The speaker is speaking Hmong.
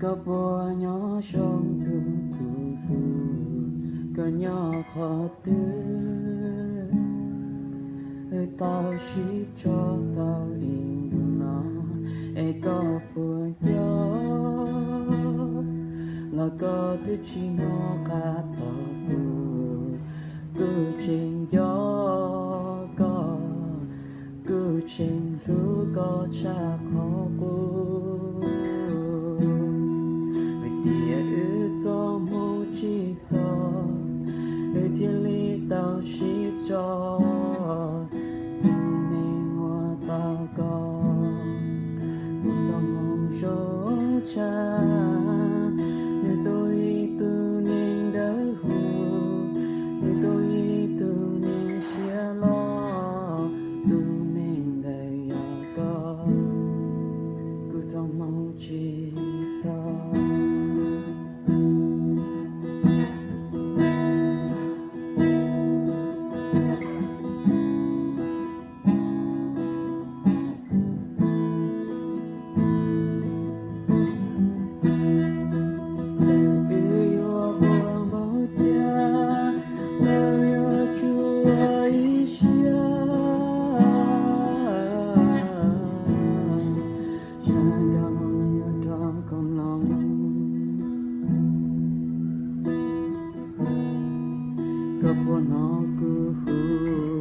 Koj puas nyob zoo tus kuv hlub? Koj nyob qhov twg? Wb tau sib tso tau ib ntus no, es koj puas nco? Los koj twb tsis hnov qab txog kuv. Kuv tseem nco koj, kuv tseem hlub koj tshaj qhov qub. Vim tias wb txoj hmoo tsis txog, wb thiaj li tau sib tso. Tus neeg uas tau koj, nws txoj hmoo zoo tshaj. Nws tu ib tug neeg dawb huv, nws tu ib tug neeg siab loj. Tus neeg ntawd yog koj, kuv txoj hmoo tsis txog. Txawm wb yuav quaj npaum cas, lawv yuav tsuas ib siab. Zaj nkauj no yuav rau koj mloog. Koj puas hnov kuv hu?